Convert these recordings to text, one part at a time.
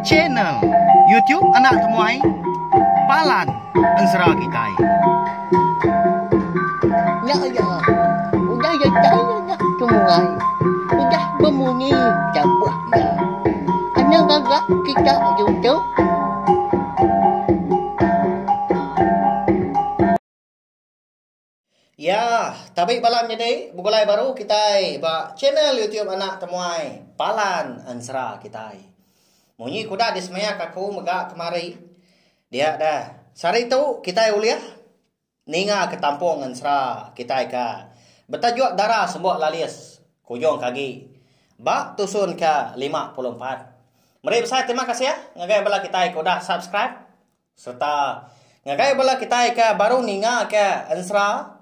Channel YouTube Anak Temuai Palan Ensera Kitai. Nya iya, udah iya tai anak temuai, udah bemunyi tabuh iya. Anang ngaga kita ditu. Ya, tabi bala menyadi begulai baru kitai ba channel YouTube Anak Temuai Palan Ensera kitai. Munyi ke udah disemaya ke aku mega kemari dia dah. Sehari tu kitai ulih ninga ke tampung ensera kitai ke betajuk Dara Sembuk Lalis kujung ke agi ba tusun ke 54. Meri besai terima kasih ngagai bala kitai ke udah subscribe Sereta ngagai bala kitai ke baru ninga ke ensera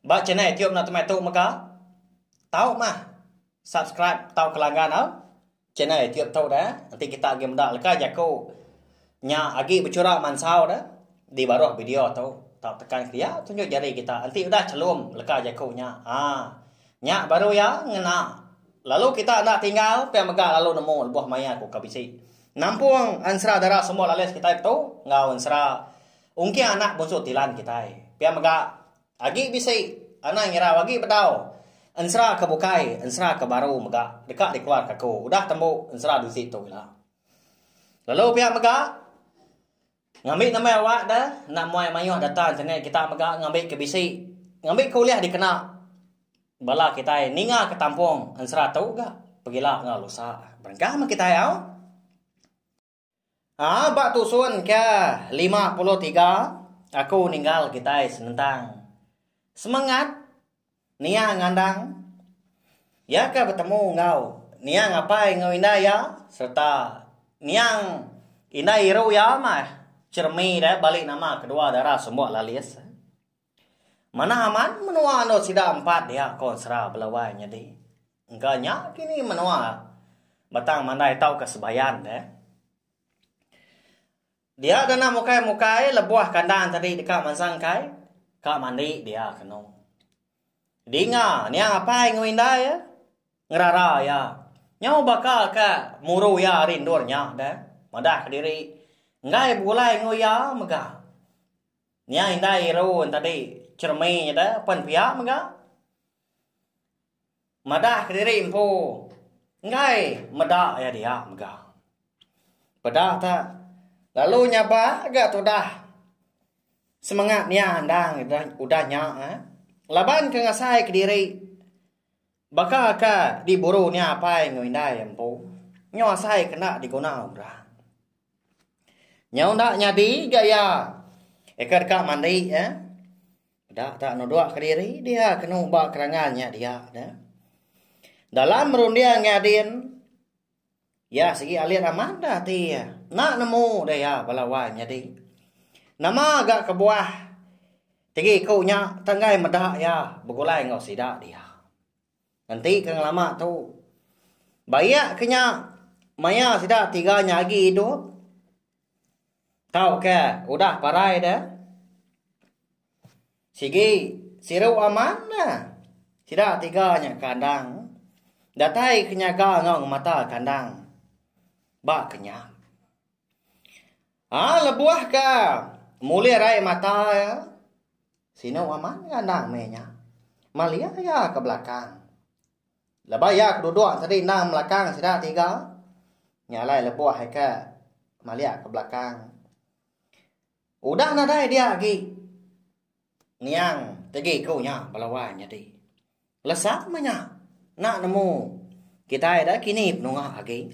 ba channel youtube enda temai tu mega tau mah subscribe tauka langgan au channel youtube tu deh enti kita agi meda leka jaku nya agi bechura mansau deh di baruh video tu tau tekan kelia tunjuk jari kita enti udah chelum leka jaku nya aaa nya baru iya ngena lalu kita enda tinggal pia mega lalu nemu lebuh maya ku ke bisi. Nampung ensera dara semua lalis kitai tu enggau ensera ungking anak bunsu tilan kitai. Pia mega agi bisi anang irau agi bedau ensera ke bukai ensera ke baru mega deka dikeluarka aku udah tembu ensera bisi tu ila. Lalu pia mega ngambi nama awak da enda muai mayuh data internet kita mega ngambi ke bisi ngambi ke ulih dikena bala kitai ninga ke tampung ensera tu ga pegila enggau lusa. Berengkah meh kitai au. Aa ba tusun ke 53 aku ninggal kitai senentang semengat nia ngandang iya ke betemu enggau niang apai enggau indai iya sereta niang indai iru iya mah cheremi deh bali nama kedua dara sumbok lalis. Manah amat menua endur sida empat dia ko ensera bala wai nyadi. Engka nya kini menua Batang Mandai tauka Sebayan deh. Dia dana mukai-mukai lebuh kandang tadi deka mansang kai ka mandi dia kenu. Dinga niang apai enggau indai iya ngerara iya. Nyau baka ka muru iya ari endur nya deh madah kediri enggai begulai enggau iya mega. Nya indai iru tadi cheremi nya da pen pia mega. Madah kediri empu enggai meda iya dia mega. Peda ta lalu nyabak ga tudah semengat nya endang udah nya eh. Laban ke ngasai kediri baka ke diburu nya apai enggau indai empu nyau asai ke enda diguna orang. Nyau enda nyadi ga iya. Eka deka mandi eh. Peda tak nuduk kediri dia kenu ba kerangan nya dia deh. Dalam runding iya din iya sigi alit amat dah ati iya. Enda nemu deh iya bala wai nyadi. Nama ga kebuah tegi iku nya tenggai meda iya begulai enggau sida dia. Enti ke ngelama tu. Bayak ke nya maya sida tiga nya agi idup tauka udah parai deh. Sigi siru amat ne sida tiga nya kandang datai ke nyaga enggau ngemata kandang ba ke nya. Aa lebuh ke mulir ai mata iya. Sinu amat ngandang meh nya. Malia iya ke belakang. Lebuh iya ke duduk tadi endang belakang sida tiga. Nya alai lebuh iya ke malia ke belakang. Udah nadai dia agi niang tegi ku nya bala wai nyadi. Lesap meh nya. Enda nemu kitai da kini penunga agi.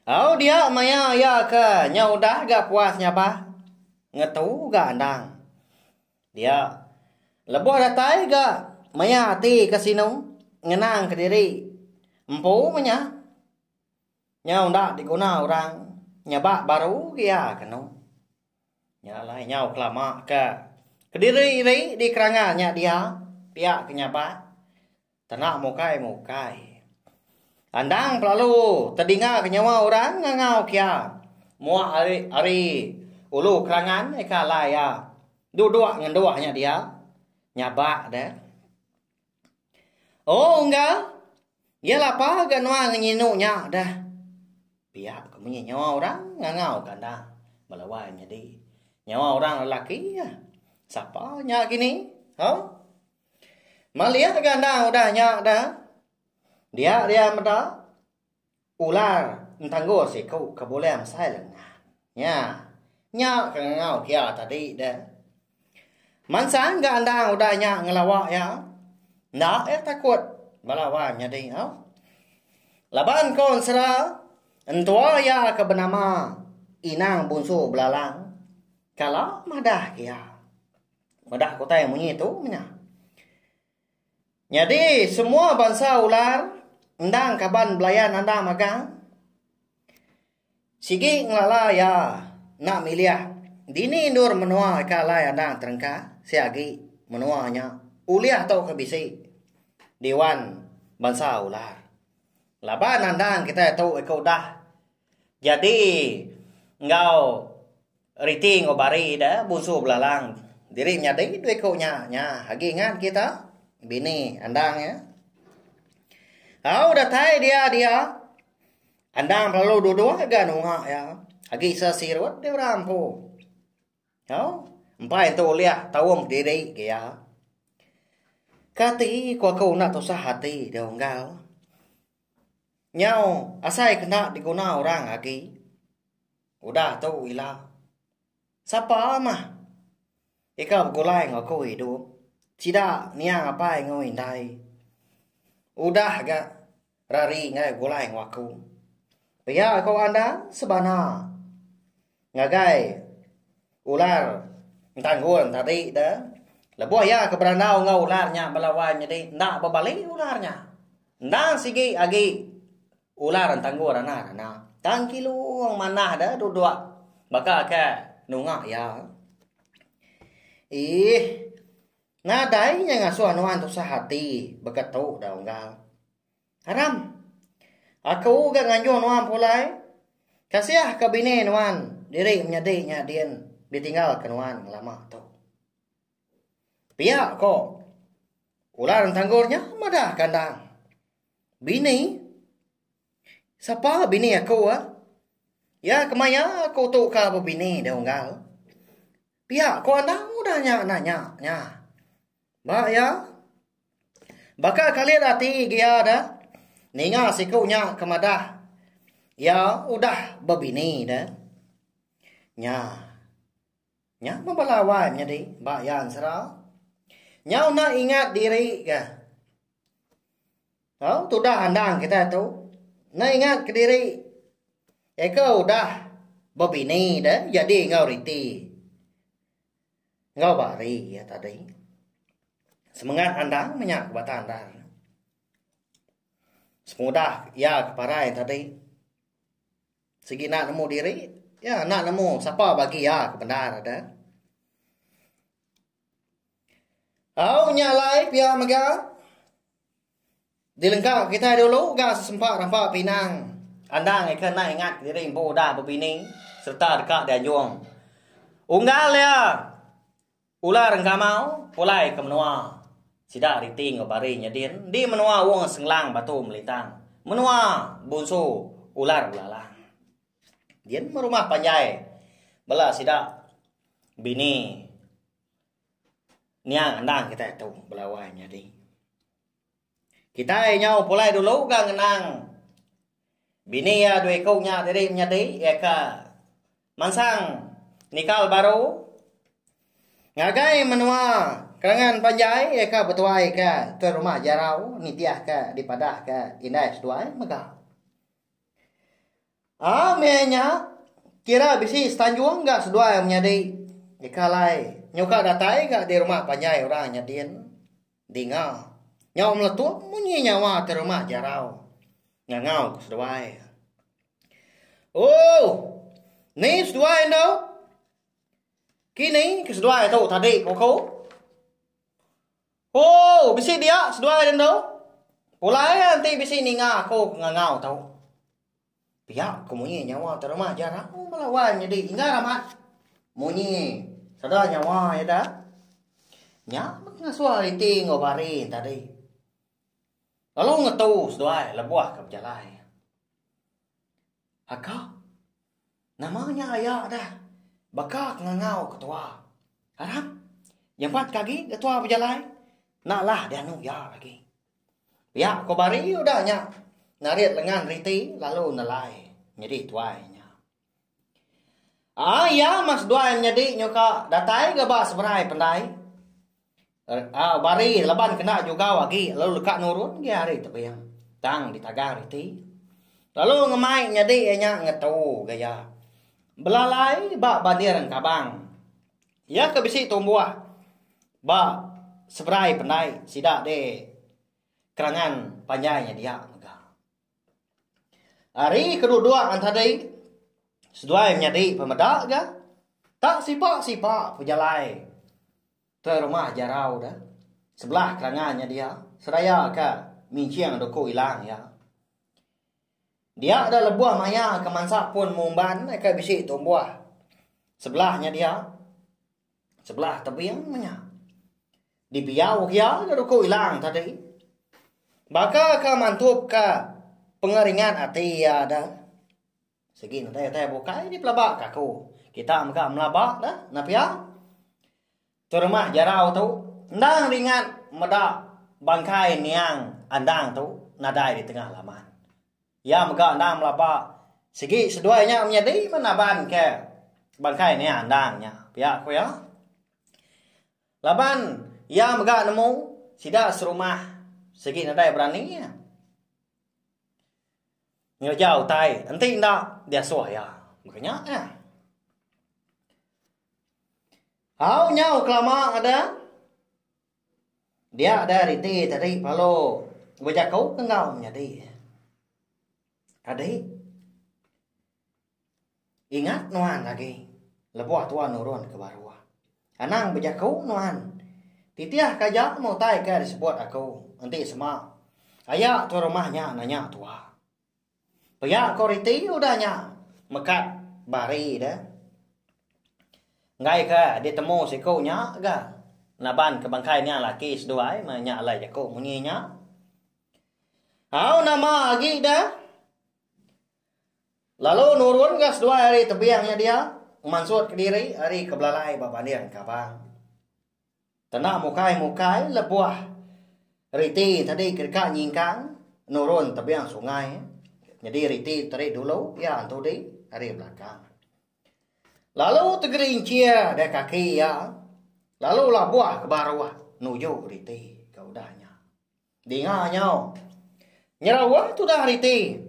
Au dia maya iya ke nyau udah ga puas nyabah ngetu ga andang. Dia lebuh datai ga maya ati ke sinu ngenang kediri empu meh nya. Nyau enda diguna orang nyabak baru gi iya kenu. Nya alai nyau kelama ke kediri iri di kerangan nya dia pia ke nyabak. Tena mukai mukai. Andang pelalu tedinga ke nyawa orang ngangau kia. Muak ari ari ulu kerangan eka alai iya duduk ngenduh nya dia. Nyabak deh. Oh unggal. Iya lapa ga nuan ngenyinu nya deh. Pia ke munyi nyawa orang ngangau ke andang bala wai nyadi. Nyawa orang lelaki iya. Sapa nya kini? Ho? Malik ga andang udah nya deh. Dia dia meda ular entanggul siku ke bulih mesai lengan. Nya. Nya ke ngangau kia tadi deh. Mansang ga andang udah nya ngelawa iya. Enda iya takut bala wang nyadi au. Laban ko ensera entua iya ke benama Inang Bunsu Belalang kala madah ke iya. Madah ke utai munyi tu menya. Nyadi semua bansa ular endang kaban belayan andang magang. Sigi ngelala iya enda milih dini endur menua ke alai andang terengkah siagi menua nya ulih tauka bisi diwan bansa ular. Laban andang kitai tu ika udah jadi enggau Riti enggau Bari da Bunsu Belalang diri menyadi dua iku nya nya agi ingat kita bini Andang nya. Au datai dia dia Andang lalu duduk ga nunga iya agi sesirut dia orang empu. Au empai entu ulih taum kediri ke iya. Kati ku aku enda tusah ati deh unggal. Nyau asai kena diguna orang agi. Udah tu ila. Sapa mah ika begulai enggau aku idup. Sida niang apai enggau indai. Udah ga rari enggai begulai enggau aku. Pia ko anda sebana ngagai ular entanggul tadi de. Lebuh iya ke berandau enggau ular nya bala wai nyadi enda bebali ular nya. Endang sigi agi Ular entanggur anak anak. Tang kilung manah da duduk baka ke nunga iya. Ih. Nadai nya ngasuh nuan tusah ati baka tu da unggal. Aram. Aku ga nganjung nuan pulai. Kasih ka bini nuan diri menyadi nya din ditinggal ke nuan ngelama tu. Pia ko ular entanggur nya madah kandang. Bini? Sapa bini aku ah? Ya kemaya aku tu ka bebini deh unggal. Pia ko andang udah nya nanya nya. Ba iya baka kalit ati gia deh ninga siku nya ke madah iya udah bebini deh. Nya. Nya meh bala wai menyadi ba iya ensera. Nyau enda ingat diri ga. Tau tudah andang kitai tu enda ingat kediri eka udah bebini de jadi enggau riti enggau bari iya tadi. Semengat andang meh nya ke batang andang. Sepengudah iya ke parai tadi. Sigi enda nemu diri, iya enda nemu sapa bagi iya ke bendar deh. Au nya alai pia mega dilengka kitai dulu ga sesempa rampa pinang andang ika enda ingat diri empu udah bebini sereta deka dianjung. Unggal iya ular engkamau pulai ke menua sida riti enggau bari nyedin di menua Wong Senglang Batu Melintang menua Bunsu Ular Belalang. Din meh rumah panjai bala sida bini niang andang kitai tu belawai nyadi. Kitai nyau pulai dulu ga ngenang bini iya dua iku nya diri menyadi iya ke mansang nikal baru ngagai menua Kerangan Panjai iya ke betuai ke tuai rumah Jarau nitih ke dipadah ke indai seduai mega. Aa meh nya kira bisi setanjung ga seduai menyadi ika alai nyuka datai ga di rumah panjai orang nya din. Dinga. Nyau meletup munyi nyawa ti rumah jarau. Ngangau ke seduai. Oh! Ni seduai endo? Kini ke seduai tu tadi ko ku. Oh, bisi dia seduai endo. Pulai enti bisi ninga aku ke ngangau tu. Pia ke munyi nyawa ti rumah jarau bala wan nyadi inggar amat munyi sada nyawa iya da. Nya meh ngasuh riti enggau bari tadi. Lalu ngetu seduai lebuh ke bejalai. Aka, nama nya aya dah baka ke ngangau ke tua. Arap, nyempat ke agi ga tua bejalai. Enda lah dianu iya agi. Pia ko Bari udah nya narit lengan riti lalu nelai nyadi tuai nya. Aa iya mah seduai menyadi nyuka datai ga ba seberai pendai. Aa bari laban kena jugau agi lalu deka nurun agi ari tebing tang ditagang riti. Lalu ngemai nyadi iya nya ngetu ga iya. Belalai ba bandir engkabang. Iya ke bisi tumbuh ba seberai pendai sida di kerangan panjai nya dia mega. Ari kedua-dua an tadi, seduai menyadi pemeda ga tak sipa-sipa pejalai tuai rumah jarau da sebelah kerangan nya dia seraya ka minching duku ilang iya. Dia da lebuh maya ke mansa pun mumban ke bisi tumbuh sebelah nya dia. Sebelah tebing meh nya. Dibiau iya ga duku ilang tadi. Baka ka mantup ka pengeringat ati iya da. Sigi nadai utai bukai dipelaba ka aku. Kita mega melaba da enda pia. Tu rumah jarau tu endang ringat meda bangkai niang andang tu nadai di tengah laman. Iya mega endang melaba sigi seduai nya menyadi men naban ke bangkai nia endang nya, pia ku iya. Laban iya mega nemu sida serumah sigi nadai berani iya ngereja utai enti enda diasuh iya. Baka nya iya. Au nyau kelama ada. Dia deh riti tadi lalu bejaku ke enggau menyadi. Adi, ingat nuan agi lebuh tuan nurun ke baruh. Anang bejaku nuan. Titih ke aja meh utai ke disebut aku enti sema aya tuan rumah nya nanya tua. Pia ko riti udah nya mekat bari deh. Enggai ke ditemu siku nya ga naban ke bangkai nya laki seduai meh nya alai jaku munyi nya. Au nama agi deh. Lalu nurun ga seduai ari tebing nya dia mansut kediri ari ke belalai ba banding kabang. Kena mukai-mukai lebuh riti tadi ke deka nyingkang nurun tebing sungai. Nyadi riti tadi dulu iya entudi ari belakang. Lalu tegerincir deh kaki iya lalu labuh ke baruh nuju riti ke udah nya. Dinga nyau nyerauh tudah riti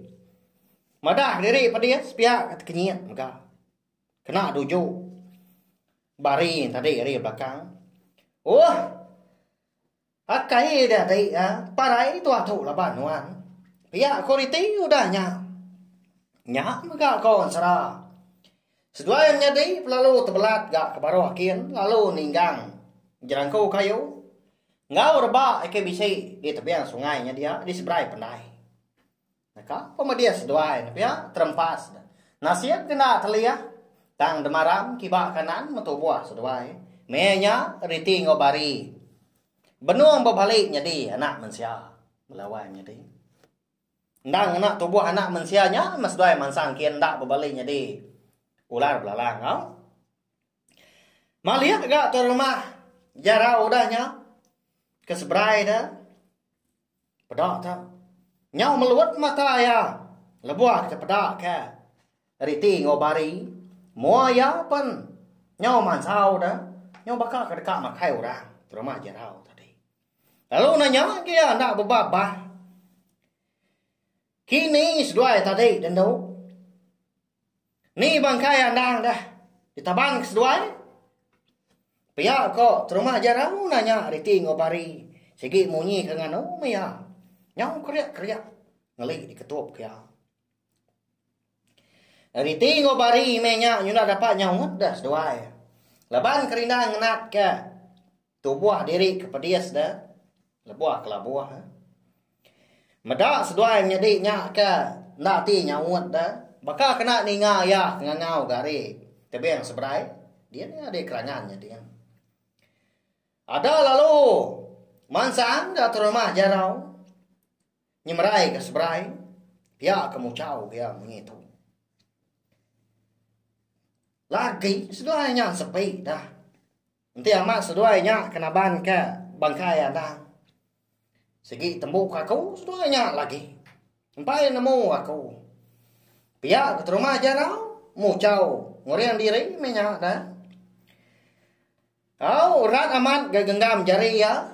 madah diri pedis pia ke tekenyit mega. Kena duju bari tadi ari belakang. Oh. Akai dia ti parai tuah tu laban nuan. Pia ko riti udah nya. Nya mega ko ensera. Seduai menyadi pelalu tebelat ga ke baruh kin lalu ninggang jerangku kayu enggau reba ike bisi di tebing sungai nya dia di seberai pendai. Naka pemedis seduai ne pia terempas ne. Nasib ke enda telih tang demaram kiba kanan metubuh seduai. Meh nya riti enggau bari benung bebali nyadi anak mensia belawai menyadi. Endang ngena tubuh anak mensia nya meh seduai mansang kin enda bebali nyadi ular belalang au. Malik ga tuan rumah jarau udah nya ke seberai ne. Peda ta. Nyau melut mata iya lebuh ke peda ke riti enggau bari. Mua iya pen nyau mansau da nyau baka ke deka makai orang terumah jerau tadi. Lalu nanya agi iya enda beba bah. Kini seduai tadi dendu. Ni bangkai andang dah ditaban ke seduai. Pia ko terumah jarau nanya riti enggau bari sigi munyi ke nganu meh iya. Nyau keriak-keriak ngeli diketup ke iya. Riti enggau bari meh nya nyudah dapat nyaut dah seduai. Laban kerinda ngenat ke Tubuh diri ke pedis de lebuh ke labuh. Meda seduai menyadi nya ke enda ati nyaut de baka kena ninga iya ke ngangau ga ari tebing seberai din iya di kerangan nya din. Ada lalu mansang ga terumah jarau. Nyemerai ke seberai pia ke muchau pia munyi tu. Lagi seduai nya sepi dah. Enti amat seduai nya ke naban ke bangkai andang. Sigi tembu ke aku seduai nya lagi. Empai nemu aku. Pia ke terumah jarau muchau nguring diri meh nya dah. Au rat amat ga genggam jari iya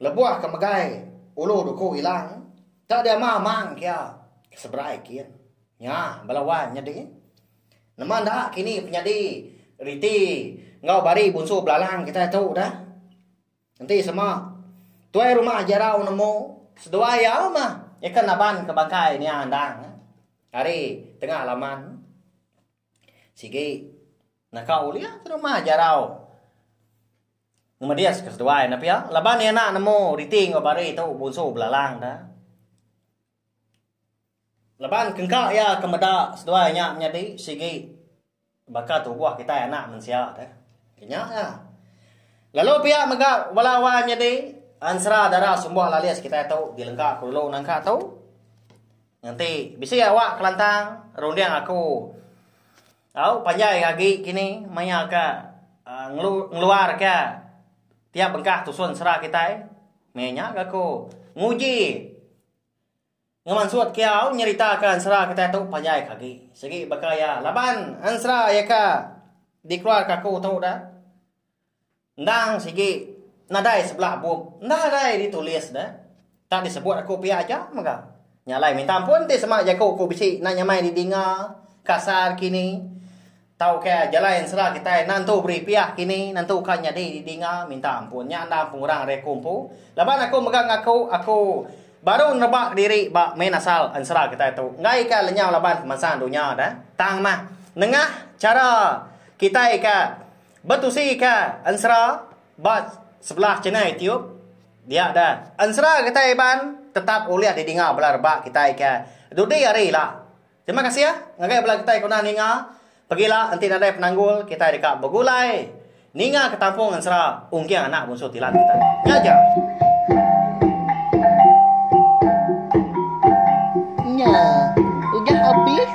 lebuh ke megai ulu duku ilang tak dia amang amang kia ke seberai kin. Nya bala wan nyadi. Nama enda kini penyadi riti enggau bari bunsu belalang kitai tu dah. Enti sema tuai rumah jarau nemu seduai iya mah iya ke naban ke bangkai nia endang ari tengah laman sigi naka ulih ke rumah jarau ngemedis ke seduai ne pia laban iya enda nemu riti enggau bari tu bunsu belalang dah. Laban kengka iya ke meda seduai nya menyadi sigi baka tubuh kitai anak mensia te. Nya iya. Lalu pia mega bala wai menyadi ensera dara sumbuh lalis kitai tu dilengka ku dulu nangka tu. Nganti bisi awak kelantang runding aku au panjai agi kini maya ka ngelu ngeluar ka tiap bengkah tusun ensera kitai. Meh nya ga aku nguji. Ngemansut kiau nyeritaka ensera kitai tu panjai ke agi. Sigi baka iya laban ensera iya ke dikeluarka aku tu dah endang sigi nadai sebelah bup nadai ditulis dah. Tak disebut aku pia aja mega. Nya alai minta ampun ti sema jaku ku bisi enda nyamai didinga kasar kini. Tauka jalai ensera kitai enda entu beri piah kini nentu ka nyadi didinga minta ampun nya endang pengurang ari aku empu laban aku mega ngaku aku baru nerebak diri ba main asal ensera kitai tu enggai ka lenyau laban pemansang dunya dah tang mah nengah chara kitai ka betusi ka ensera ba sebelah channel youtube dia dah ensera kitai iban tetap ulih didinga bala rebak kitai ka dudi hari ila. Terima kasih ngagai bala kitai ke udah ninga. Pegila enti nadai penanggul kitai deka begulai ninga ke tampung ensera Ungking anak Bunsu Tilan kitai. Nya aja. Nya udah abis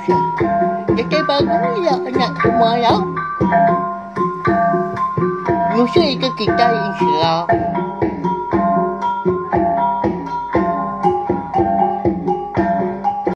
datai baru ila anak semua lau. Nusui ke kitai ensera.